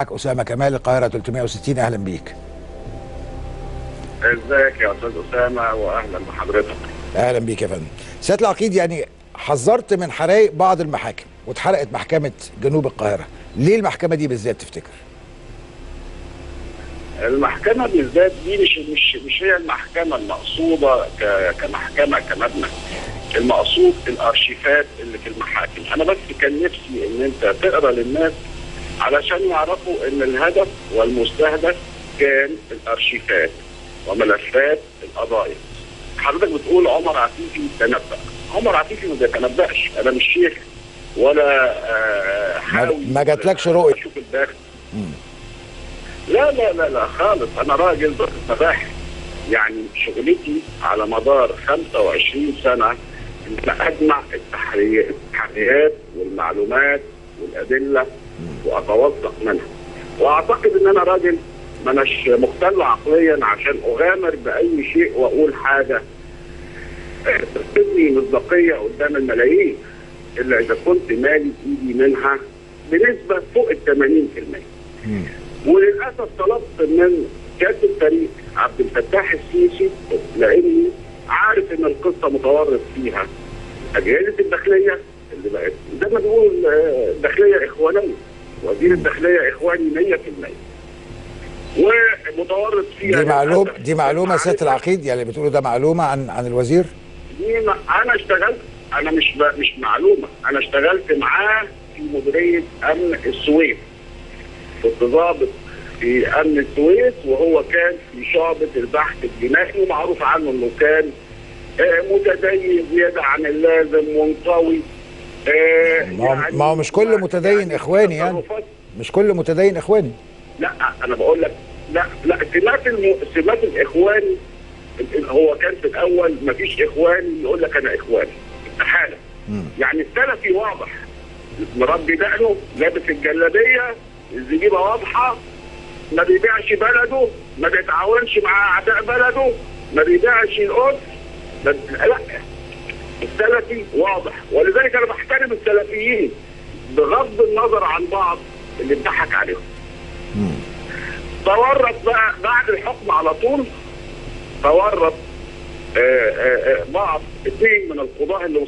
معك أسامة كمال، القاهرة 360. أهلا بيك. ازيك يا أستاذ أسامة وأهلا بحضرتك. أهلا بيك يا فندم. سيادة العقيد، يعني حذرت من حرائق بعض المحاكم واتحرقت محكمة جنوب القاهرة، ليه المحكمة دي بالذات تفتكر؟ المحكمة بالذات دي مش هي المحكمة المقصودة كمحكمة كمبنى، المقصود الأرشيفات اللي في المحاكم. أنا بس كان نفسي إن أنت تقرأ للناس علشان يعرفوا إن الهدف والمستهدف كان الأرشيفات وملفات القضايا. حضرتك بتقول عمر عفيفي تنبأ، عمر عفيفي ما بيتنبأش، أنا مش شيخ ولا حاوي. ما جاتلكش رؤية؟ أشوف الداخل. لا لا لا لا خالص، أنا راجل مباحث، يعني شغلتي على مدار 25 سنة إن أجمع التحريات والمعلومات والأدلة وأتوثق منها، وأعتقد إن أنا راجل ما أناش مختل عقليا عشان أغامر بأي شيء وأقول حاجة تبني مصداقية قدام الملايين، إلا إذا كنت مالي إيدي منها بنسبة فوق ال 80%. وللأسف طلبت من سيادة الفريق عبد الفتاح السيسي، لأني عارف إن القصة متورط فيها أجهزة الداخلية اللي بقت زي ما بيقول الداخلية إخوانية، وزير الداخلية إخواني 100% ومتورط فيها. دي معلومة، دي معلومة سيادة العقيد، يعني بتقولوا ده معلومة عن الوزير؟ دي أنا اشتغلت، أنا مش معلومة، أنا اشتغلت معاه في مديرية أمن السويس. كنت ضابط في امن السويس وهو كان في شعبة البحث الجنائي، ومعروف عنه انه كان متدين زيادة عن اللازم وانطوي. ما هو مش كل متدين يعني اخواني، يعني مش كل متدين اخواني. لا انا بقول لك لا لا، سمات الاخواني هو كان في الاول ما فيش اخواني يقول لك انا اخواني، استحالة. يعني السلفي واضح، مربي دقنه، لابس الجلابية، الزبيبه واضحة، ما بيبيعش بلده، ما بيتعاونش مع اعداء بلده، ما بيبيعش القدس، لا السلفي واضح. ولذلك انا بحترم السلفيين بغض النظر عن بعض اللي اتضحك عليهم. تورط بقى بعد الحكم على طول، تورط بعض اثنين من القضاة اللي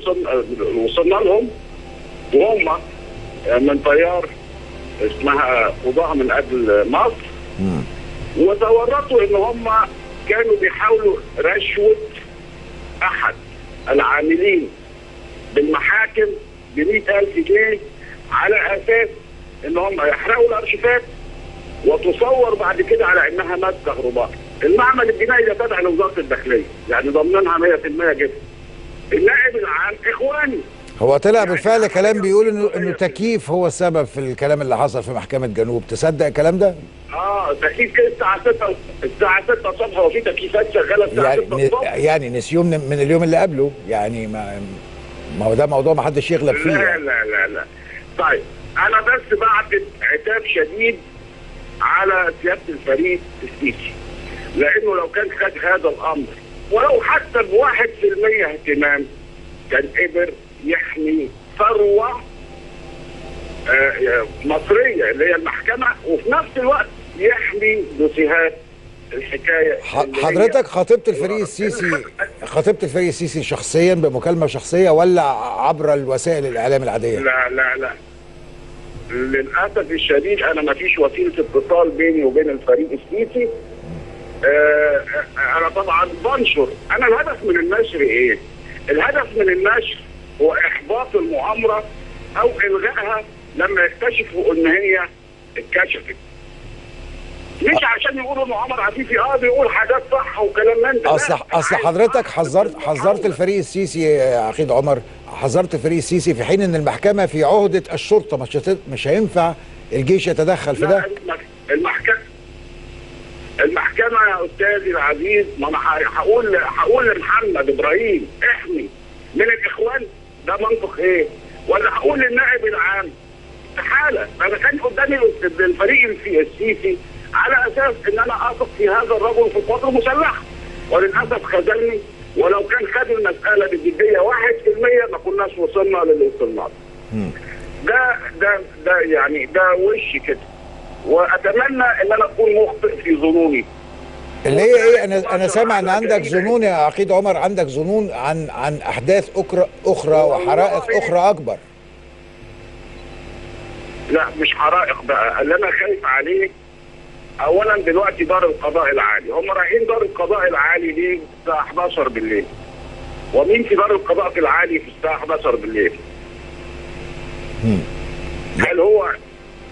وصلنا لهم، وهم من تيار اسمها قضاة من اجل مصر، وتورطوا ان هم كانوا بيحاولوا رشوة احد العاملين بالمحاكم ب 100,000 جنيه على اساس ان هم يحرقوا الارشيفات وتصور بعد كده على انها ماس كهربائي. المعمل الجنائي ده تابع لوزارة الداخلية، يعني ضمنها 100% جدا. النائب العام اخواني. هو طلع بالفعل كلام بيقول انه تكييف هو السبب في الكلام اللي حصل في محكمة جنوب، تصدق الكلام ده؟ تكييف كده الساعة 6، الساعة 6 الصبح، هو في تكييفات شغالة الساعة 6 الصبح؟ يعني نسيوه من اليوم اللي قبله، يعني ما هو ده موضوع ما حدش يغلب فيه. لا يعني. لا لا لا. طيب انا بس بعت عتاب شديد على سيادة الفريق السيسي، لانه لو كان خد هذا الامر ولو حتى ب 1% اهتمام كان قدر يحمي ثروة مصرية اللي هي المحكمة، وفي نفس الوقت يحمي دوسيهات الحكاية. حضرتك خاطبت الفريق السيسي، خاطبت الفريق السيسي شخصيا بمكالمة شخصية ولا عبر الوسائل الإعلام العادية؟ لا لا لا، للأسف الشديد أنا ما فيش وسيلة اتصال بيني وبين الفريق السيسي. أنا طبعا بنشر، أنا الهدف من النشر إيه؟ الهدف من النشر هو احباط المؤامرة او الغائها لما يكتشفوا ان هي اتكشفت. مش عشان يقولوا ان عمر عفيفي بيقول حاجات صح وكلام من ده. اصل حضرتك حذرت الفريق السيسي يا عقيد عمر، حذرت الفريق السيسي في حين ان المحكمة في عهده الشرطة، مش هينفع الجيش يتدخل في ده. المحكمة يا استاذي العزيز، ما انا هقول لمحمد ابراهيم احمي من الاخوان، ده منطق ايه؟ ولا هقول للنائب العام؟ استحالة. انا كان قدامي الفريق السيسي على اساس ان انا اثق في هذا الرجل في القوات المسلحة، وللاسف خذلني. ولو كان خد المسالة بجدية 1% ما كناش وصلنا للي وصلنا له. ده ده ده يعني ده وش كده. واتمنى ان انا اكون مخطئ في ظنوني. اللي هي ايه؟ انا سامع ان عندك ظنون يا عقيد عمر، عندك ظنون عن احداث اخرى وحرائق اخرى اكبر. لا مش حرائق بقى، اللي انا خايف عليه اولا دلوقتي دار القضاء العالي، هم رايحين دار القضاء العالي ليه الساعة 11 بالليل؟ ومين في دار القضاء العالي في الساعة 11 بالليل؟ هل هو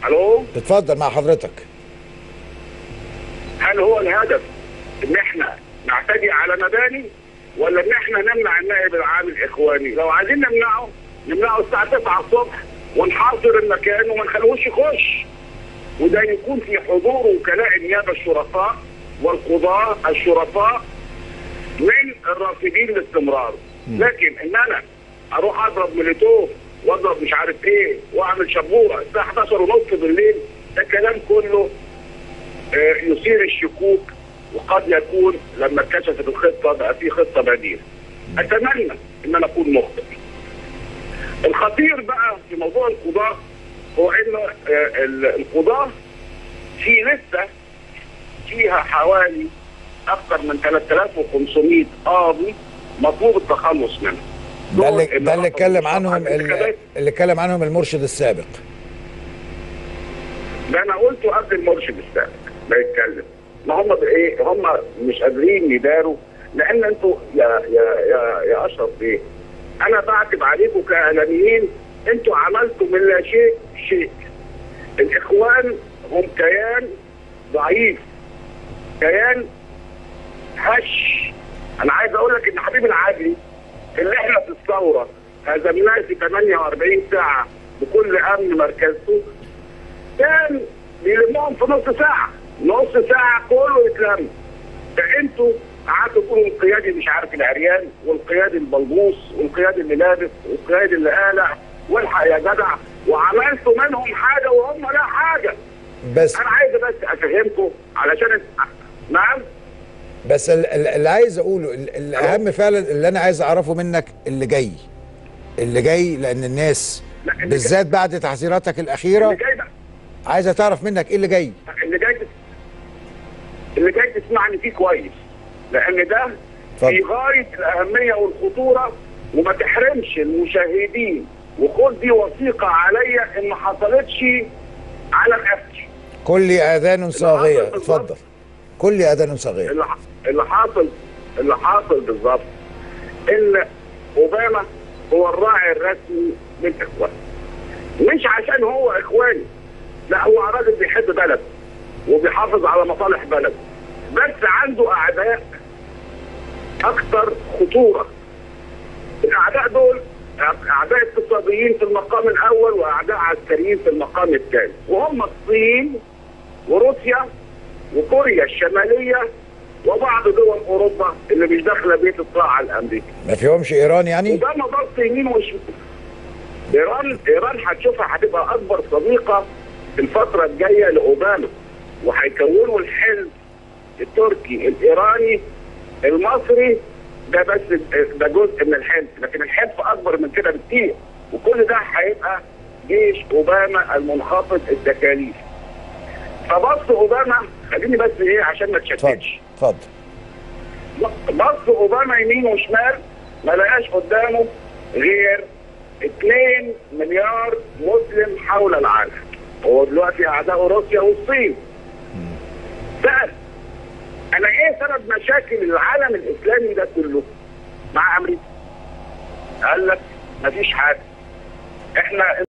الو؟ اتفضل مع حضرتك. هل هو الهدف ان احنا نعتدي على مباني ولا ان احنا نمنع النائب العام الاخواني؟ لو عايزين نمنعه نمنعه الساعة 9 الصبح ونحاصر المكان وما نخلوش يخش، وده يكون في حضور وكلاء النيابة الشرفاء والقضاة الشرفاء من الرافضين لاستمراره. لكن ان انا اروح اضرب مولوتوف واضرب مش عارف ايه واعمل شبوره الساعة 11:30 بالليل، ده كلام كله يثير الشكوك، وقد يكون لما اتكشفت الخطة بقى في خطه بديله. اتمنى ان انا اكون مخطئ. الخطير بقى في موضوع القضاة هو ان القضاة في لسه فيها حوالي اكثر من 3500 قاضي مطلوب التخلص منهم. ده اللي اتكلم عنهم اللي اتكلم عنهم المرشد السابق. ده انا قلته قبل المرشد السابق ما يتكلم. ما هم بايه؟ هم مش قادرين يداروا، لان انتوا يا يا يا يا اشرف بيه، انا بعتب عليكم كاعلاميين، انتوا عملتوا من لا شيء شيء. الاخوان هم كيان ضعيف، كيان هش. انا عايز اقول لك ان حبيب العدلي اللي احنا في الثورة هزمناه في 48 ساعة بكل امن مركزته، كان بيلمهم في نص ساعة، نص ساعة كله يتلم. فانتوا قعدتوا تقولوا القيادي مش عارف العريان، والقيادي البلبوص، والقيادي اللي لابس، والقيادي اللي قالع، والحق يا جدع، وعملتوا منهم حاجة وهم لا حاجة. بس انا عايز بس افهمكم علشان نعم. بس اللي عايز اقوله، الاهم فعلا اللي انا عايز اعرفه منك اللي جاي، اللي جاي، لان الناس بالذات بعد تحذيراتك الاخيرة عايزه تعرف منك ايه اللي جاي. اللي جاي تسمعني فيه كويس، لان ده في غاية الاهمية والخطوره، وما تحرمش المشاهدين، وخد دي وثيقة عليا ان ما حصلتش على القفل. كل اذان صاغيه، اتفضل. كل اذان صاغيه. اللي حاصل بالظبط ان اوباما هو الراعي الرسمي للاخوان، مش عشان هو اخواني، لا، هو راجل بيحب بلده وبيحافظ على مصالح بلده، بس عنده اعداء اكثر خطورة. الاعداء دول اعداء اقتصاديين في المقام الاول، واعداء عسكريين في المقام الثاني، وهم الصين وروسيا وكوريا الشمالية وبعض دول اوروبا اللي مش داخله بيت الطاعة الامريكي. ما فيهمش ايران يعني؟ وده ضغط يمين وشمال. ايران هتشوفها هتبقى اكبر صديقه في الفترة الجاية لاوباما، وهيكونوا الحلف التركي الايراني المصري. ده بس ده جزء من الحلف، لكن الحلف اكبر من كده بكتير، وكل ده هيبقى جيش اوباما المنخفض التكاليف. فبص اوباما، خليني بس ايه عشان ما تشتتش. اتفضل. بص اوباما يمين وشمال، ما لقاش قدامه غير 2 مليار مسلم حول العالم. هو دلوقتي اعداء روسيا والصين. سأل انا ايه سبب مشاكل العالم الاسلامي ده كله مع امريكا؟ قال لك مفيش حاجة، احنا